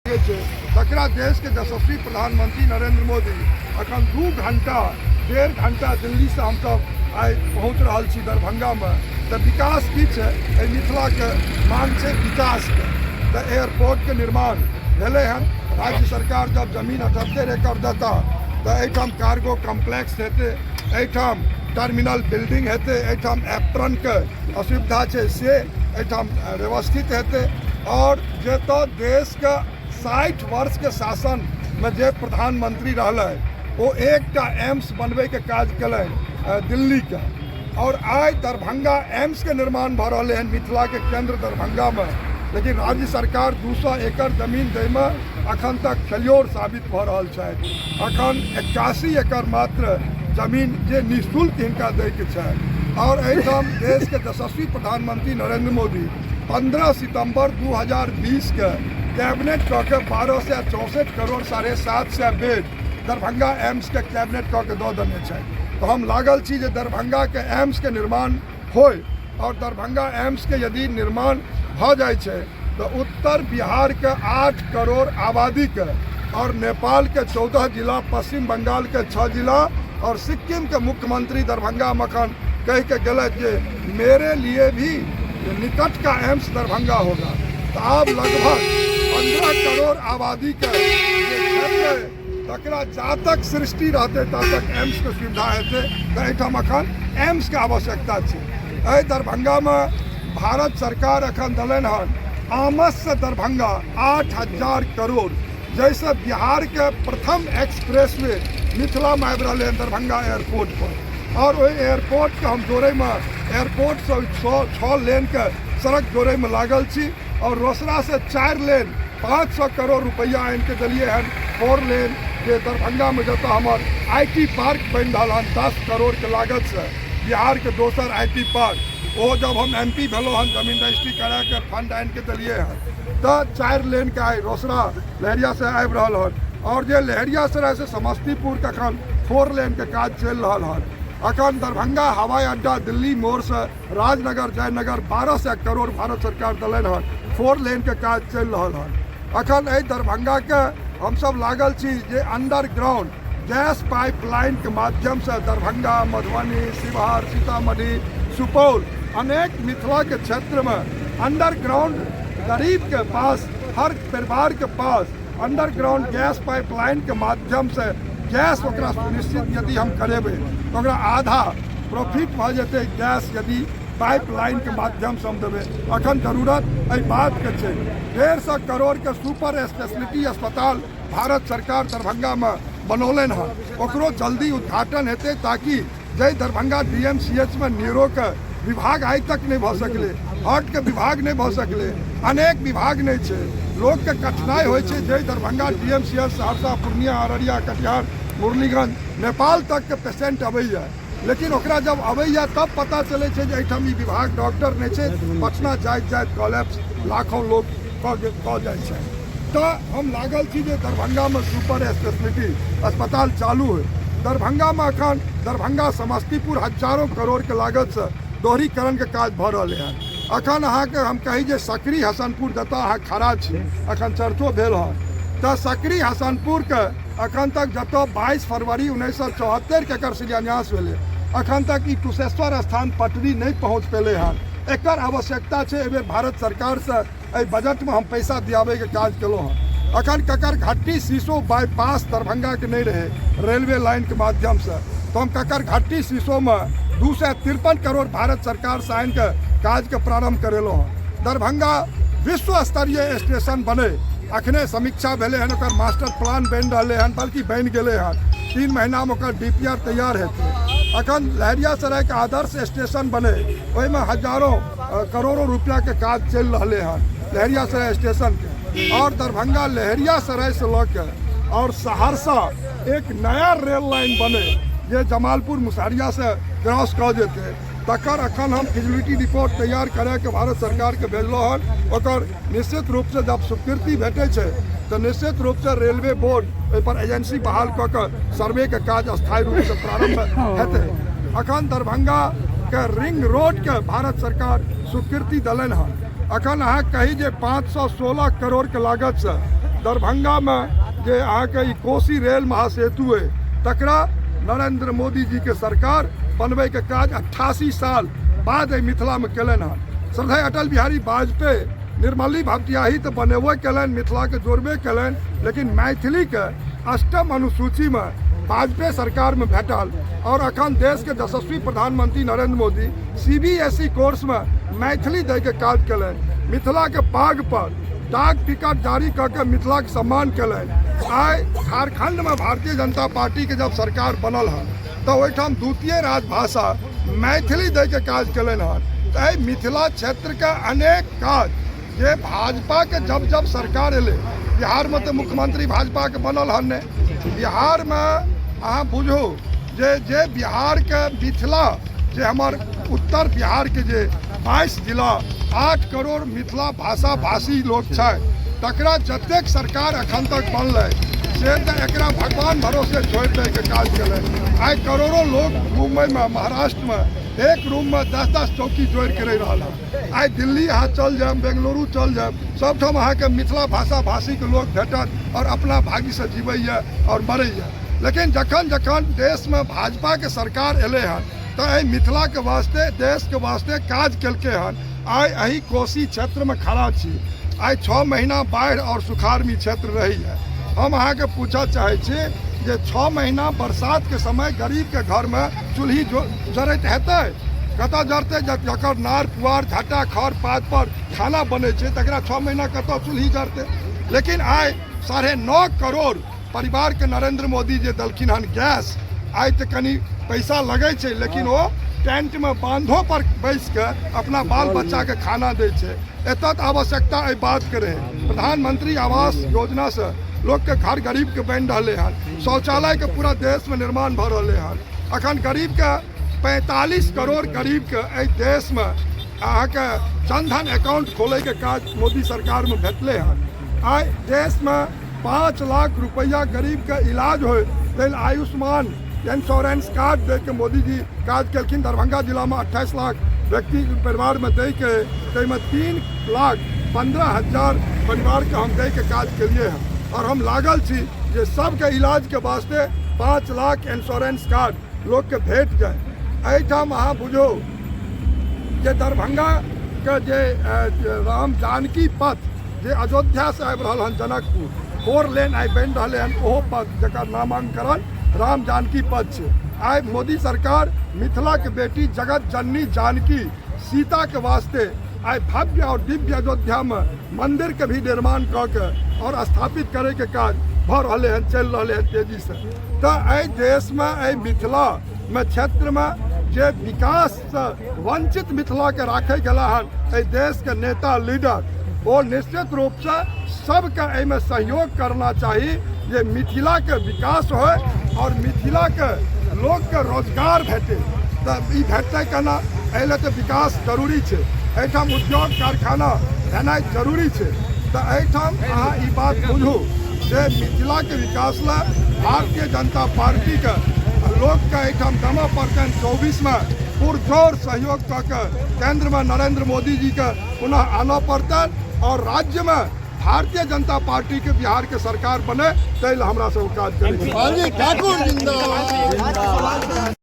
छै तकरा देशके यशस्वी प्रधानमंत्री नरेंद्र मोदी अखन 2 घंटा 1.5 घंटा दिल्लीसँ हमसब आइ पहुँच रहल छी दरभंगामे। तऽ विकास की छै, एहि मिथिलाके मांग छै विकासके। तऽ एयरपोर्टके निर्माण भेलै हन, राज्य सरकार जब जमीन 78 एकड़ देता तऽ एहिठाम कार्गो कम्प्लेक्स हेतै, एहिठाम टर्मिनल बिल्डिंग हेतै, एहिठाम एप्रनके असुविधा छै से एहिठाम व्यवस्थित हेतै। आओर जतऽ देशके 60 वर्षके शासनमे जे प्रधानमंत्री रहलै ओ एकटा एम्स बनबैके काज केलनि दिल्लीके, आओर आइ दरभंगा एम्सके निर्माण भऽ रहलै हन मिथिलाके केन्द्र दरभंगामे, लेकिन राज्य सरकार 200 एकड़ जमीन दैमे अखन तक फेल्योर साबित भऽ रहल छथि। अखन 81 एकड़ मात्र जमीन जे निःशुल्क हिनका दैके छै। आओर एहिठाम देशके यशस्वी प्रधानमंत्री नरेंद्र मोदी 15 सितम्बर 2020 के कैबिनेट कऽ के 1264 करोड़ 750 बेड दरभंगा एम्स के कैबिनेट कऽ के दऽ देने छथि। तऽ हम लागल छी जे दरभंगाके एम्सके निर्माण होय, आओर दरभंगा एम्सके यदि निर्माण भऽ जाइ छै तऽ उत्तर बिहारके 8 करोड़ आबादीके और नेपालके 14 जिला, पश्चिम बंगालके 6 जिला और सिक्किमके मुख्यमंत्री दरभंगा मखन कहि के गेलथि जे मेरे लिए भी निकट का एम्स दरभंगा होगा। तऽ आब लगभग 15 करोड़ आबादीके जे क्षेत्र अइ तकरा जा तक सृष्टि रहतै ता तक एम्सके सुविधा हेतै। तऽ एहिठाम अखन एम्सके आवश्यकता छै। एहि दरभंगामे भारत सरकार अखन देलनि हन आमससँ दरभंगा 8000 करोड़, जाहिसँ बिहारके प्रथम एक्सप्रेसवे मिथिलामे आबि रहलै हन दरभंगा एयरपोर्ट पर। आओर ओहि एयरपोर्टके हम जोड़ैमे एयरपोर्टसँ 6 लेनके सड़क जोड़ैमे लागल छी, आओर रोसड़ासँ 4 लेन 500 करोड़ रुपैआ आनिके देलियै हन 4 लेन, जे दरभंगामे जतऽ हमर I T park बनि रहल हन 10 करोड़के लागतसँ बिहारके दोसर I T park, ओ जब हम एम पी भेलहुँ हन जमीन रजिस्ट्री कराके फंड आनिके देलियै हन। तऽ 4 लेनके आइ रोसड़ा लहेरियासराय आबि रहल हन, आओर जे लहेरियासरायसँ समस्तीपुरके अखन 4 लेनके काज चलि रहल हन। अखन दरभंगा हवाई अड्डा दिल्ली मोड़सँ राजनगर जयनगर 1200 करोड़ भारत सरकार देलनि हन, 4 लेनके काज चलि रहल हन। अखन एहि दरभंगाके हमसब लागल छी जे अंडरग्राउंड गैस पाइपलाइनके माध्यमसँ दरभंगा, मधुबनी, शिवहर, सीतामढ़ी, सुपौल अनेक मिथिलाके क्षेत्रमे अंडरग्राउंड गरीबके पास, हर परिवारके पास अंडरग्राउंड गैस पाइपलाइनके माध्यमसँ गैस ओकरा सुनिश्चित यदि हम करेबै तऽ ओकरा आधा प्रॉफिट भऽ जेतै गैस यदि पाइपलाइनके माध्यमसँ हम देबै। अखन जरूरत एहि बातके छै। 150 करोड़के सुपर स्पेशलिटी अस्पताल भारत सरकार दरभंगामे बनौलनि हँ, ओकरो जल्दी उद्घाटन हेतै ताकि जाहि Darbhanga D M C H मे न्यूरोके विभाग आइ तक नहि भऽ सकलै, हार्टके विभाग नहि भऽ सकलै, अनेक विभाग नहि छै, लोकके कठिनाइ होइ छै। जाहि Darbhanga D M C H Saharsa, Purnia, Araria, Katihar, Murliganj, Nepal तकके पेशेंट अबैए, लेकिन ओकरा जब अबैए तब पता चलै छै जे एहिठाम ई विभाग डॉक्टर नहि छै, पटना जाइत जाइत कॉलेप्स लाखों लोक कऽ जाइ छै। तऽ हम लागल छी जे दरभंगामे सुपर स्पेशलिटी अस्पताल चालू होइ। दरभंगामे अखन दरभंगा समस्तीपुर हजारों करोड़के लागतसँ दोहरीकरणके काज भऽ रहलै हन। अखन अहाँके हम कही जे सकरी हसनपुर जतऽ अहाँ खड़ा छी, अखन चर्चो भेल हन, तऽ सकरी हसनपुरके अखन तक जतऽ 22 फरवरी 1974के एकर शिलान्यास भेलै, अखन तक ई कुशेश्वर स्थान पटरी नहि पहुँच पेलै हन। एकर आवश्यकता छै। एहिबेर भारत सरकारसँ एहि बजटमे हम पैसा दियाबैके काज केलहुँ हँ। अखन ककरघट्टी शीशो बाईपास दरभंगाके नहि रहै रेलवे लाइनके माध्यमसँ, तऽ हम ककरघट्टी शीशोमे 253 करोड़ भारत सरकारसँ आनिके काजके प्रारम्भ करेलहुँ हँ। दरभंगा विश्व स्तरीय स्टेशन बने अखने समीक्षा भेलै हन, ओकर मास्टर प्लान बनि रहलै हन, बल्कि बनि गेलै हन, 3 महीनामे ओकर डी पी आर तैयार हेतै। अखन लहेरियासरायके आदर्श स्टेशन बने ओहिमे हजारों करोड़ों रुपैआके काज चलि रहलै हन लहेरियासराय स्टेशनके। आओर दरभंगा लहेरियासरायसँ लऽ के आओर सहरसा एक नया रेल लाइन बने जे जमालपुर मुसहरियासँ क्रॉस कऽ जेतै, तकर अखन हम फिजिबिलिटी रिपोर्ट तैयार करैके भारत सरकारके भेजलहुँ हन। ओकर निश्चित रूपसँ जब स्वीकृति भेटै छै तऽ निश्चित रूपसँ रेलवे बोर्ड ओहिपर एजेंसी बहाल कऽ के सर्वेके काज स्थायी रूपसँ प्रारम्भ हेतै। अखन दरभंगाके रिंग रोडके भारत सरकार स्वीकृति देलनि हन। अखन अहाँ कही जे 516 करोड़के लागतसँ दरभंगामे जे अहाँके ई कोसी रेल महासेतु अइ तकरा नरेंद्र मोदी जीके सरकार बनबैके काज 88 साल बाद एहि मिथिलामे केलनि हन। श्रद्धेय अटल बिहारी वाजपेयी निर्मली भपटियाही तऽ बनेबो केलनि, मिथिलाके जोड़बे केलनि, लेकिन मैथिलीके अष्टम अनुसूचीमे वाजपेयी सरकारमे भेटल और अखन देशके यशस्वी प्रधानमंत्री नरेंद्र मोदी CBSE कोर्समे मैथिली दैके काज केलनि। मिथिलाके पाग पर डाक टिकट जारी कऽ के मिथिलाके सम्मान केलनि। आइ झारखंडमे भारतीय जनता पार्टीके जब सरकार बनल हन तऽ ओहिठाम द्वितीय राजभाषा मैथिली दैके काज केलनि हन। तऽ एहि मिथिला क्षेत्रके अनेक काज जे भाजपाके जब जब सरकार एलै, बिहारमे तऽ मुख्यमंत्री भाजपाके बनल हन नहि, बिहारमे अहाँ बुझू जे जे बिहारके मिथिला जे हमर उत्तर बिहारके जे 22 जिला 8 करोड़ मिथिला भाषा भाषी लोक छै तकरा जतेक सरकार अखन तक बनलै से तऽ एकरा भगवान भरोसे छोड़ि दैके काज केलै। आइ करोड़ों लोक मुम्बईमे, महाराष्ट्रमे एक रूममे 10-10 चौकी जोड़िके रहि रहल हँ। आइ दिल्ली अहाँ चल जायब, बेंगलुरु चल जायब, सबठाम अहाँके मिथिला भाषा भाषीके लोक भेटत आओर अपना भाग्यसँ जीवैए आओर मरैए। लेकिन जखन जखन देशमे भाजपाके सरकार एलै हन तऽ एहि मिथिलाके वास्ते, देशके वास्ते काज केलकै हन। आइ एहि कोसी क्षेत्रमे खड़ा छी, आइ 6 महीना बाढ़ि आओर सुखाड़मे क्षेत्र रहैए। हम अहाँके पूछऽ चाहै छी जे 6 महीना बरसातके समय गरीबके घरमे चूल्ही जरैत हेतै? कतऽ जरतै? जकर नार पुआर झाटा खर पात पर खाना बनै छै तकरा 6 महीना कतऽ चूल्ही जरतै? लेकिन आइ 9.5 करोड़ परिवारके नरेंद्र मोदी जे देलखिन हन गैस, आइ तऽ कनि पैसा लगै छै लेकिन ओ टेंटमे बांधो पर बैस के अपना बाल बच्चाके खाना दै छै। एतऽ तऽ आवश्यकता एहि बातके रहै। प्रधानमंत्री आवास योजनासँ लोकके घर गरीबके बनि रहलै हन, शौचालयके पूरा देशमे निर्माण भऽ रहलै हन। अखन गरीबके 45 करोड़ गरीबके एहि देशमे अहाँके जनधन अकाउंट खोलैके काज मोदी सरकारमे भेटलै हन। आइ देशमे 5 लाख रुपैआ गरीबके इलाज होय ताहि आयुष्मान इंश्योरेंस कार्ड दैके मोदी जी काज केलखिन। दरभंगा जिलामे 28 लाख व्यक्ति परिवारमे दैके, ताहिमे 3,15,000 परिवारके हम दैके काज केलिए हँ। और हम लागल छी जे सबके इलाजके वास्ते 5 लाख इंश्योरेंस कार्ड लोकके भेट जाय। एहिठाम अहाँ बुझू जे दरभंगाके जे राम जानकी पथ जे अयोध्यासँ आबि रहल हन जनकपुर, 4 लेन आइ बनि रहलै हन, ओहो पथ जकर नामांकरण राम जानकी पथ छै। आइ मोदी सरकार मिथिलाके बेटी जगत जननी जानकी सीताके वास्ते आइ भव्य और दिव्य अयोध्यामे मंदिरके भी निर्माण कऽ के और स्थापित करैके काज भऽ रहलै हन, चलि रहलै हन तेजीसँ। तऽ एहि देशमे, एहि मिथिलामे क्षेत्रमे जे विकाससँ वंचित मिथिलाके राखै गेला हन एहि देशके नेता लीडर, ओ निश्चित रूपसँ सबके एहिमे सहयोग करना चाही जे मिथिलाके विकास होय और मिथिलाके लोकके रोजगार भेटे। तऽ ई भेटतै केना? एहि लए तऽ विकास जरूरी छै, एहिठाम उद्योग कारखाना भेनाइ जरूरी छै। तऽ एहिठाम अहाँ ई बात बुझू जे मिथिलाके विकास लए भारतीय जनता पार्टीके लोकके एहिठाम देमऽ पड़तनि। 24में पुरजोर सहयोग कऽ के केंद्रमे नरेंद्र मोदी जीके पुनः आनऽ पड़तनि और राज्यमे भारतीय जनता पार्टी के बिहार के सरकार बने, ताहि लए हमरा सब काज करै छी। ठाकुर जिंदाबाद।